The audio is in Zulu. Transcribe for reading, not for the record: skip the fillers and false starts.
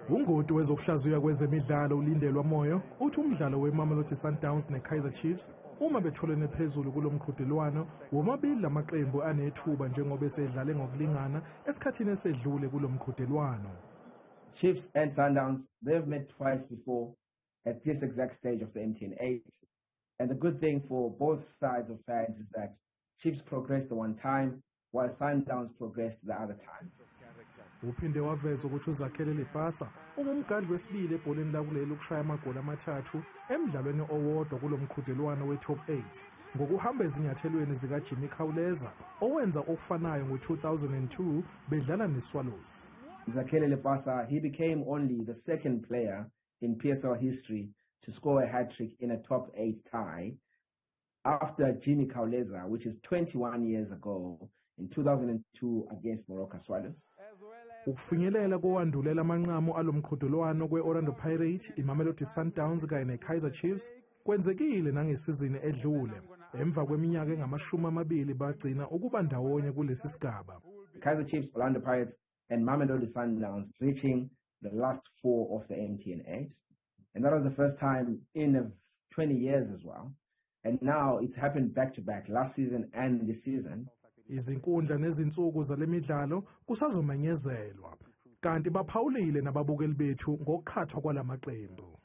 Ungoti wezokuhlaziywa kwezemidlalo uLindelwa Moyo uthi umdlalo weMamelodi Sundowns neKaizer Chiefs, uma betholene phezulu kulo mqhudelwano, womabili lamaqembu anethuba njengoba esedlale ngokulingana esikhathini esedlule kulo mqhudelwano. Chiefs and Sundowns, they've met twice before at this exact stage of the MTN 8. And the good thing for both sides of fans is that Chiefs progressed the one time, while Sundowns progressed the other time. Uphinde waveza ukuthi uZakhele Lepasa ungumgadli wesibili ebholeni lakuleli ukushaya amagoli amathathu emdlalweni owodwa kulo mqhudelwano we-Top 8, ngokuhamba ezinyathelweni zikaJimmy Khawuleza owenza okufanayo ngo-2002 bedlala neSwallows. Zakhele Lepasa, he became only the second player in PSL history to score a hat-trick in a top eight tie after Jimmy Kauleza, which is 21 years ago in 2002 against Moroka Swallows. Ukufinyelela kowandulela amanqamu alomqhudelwano kwe-Orlando Pirates, iMamelodi Sundowns kanye neKaizer Chiefs kwenzekile nangesizini edlule emva kweminyaka engama-20 bagcina ukuba ndawonye kulesi sigaba. Kaizer Chiefs, Orlando Pirates and Mamelodi Sundowns reaching the last four of the MTN 8. And that was the first time in 20 years as well. And now it's happened back to back, last season and this season. Izinkundla nezinsuku zale midlalo kusazomenyezelwa, kanti baphawulile nababukeli bethu ngokuqhathwa kwalamaqembu.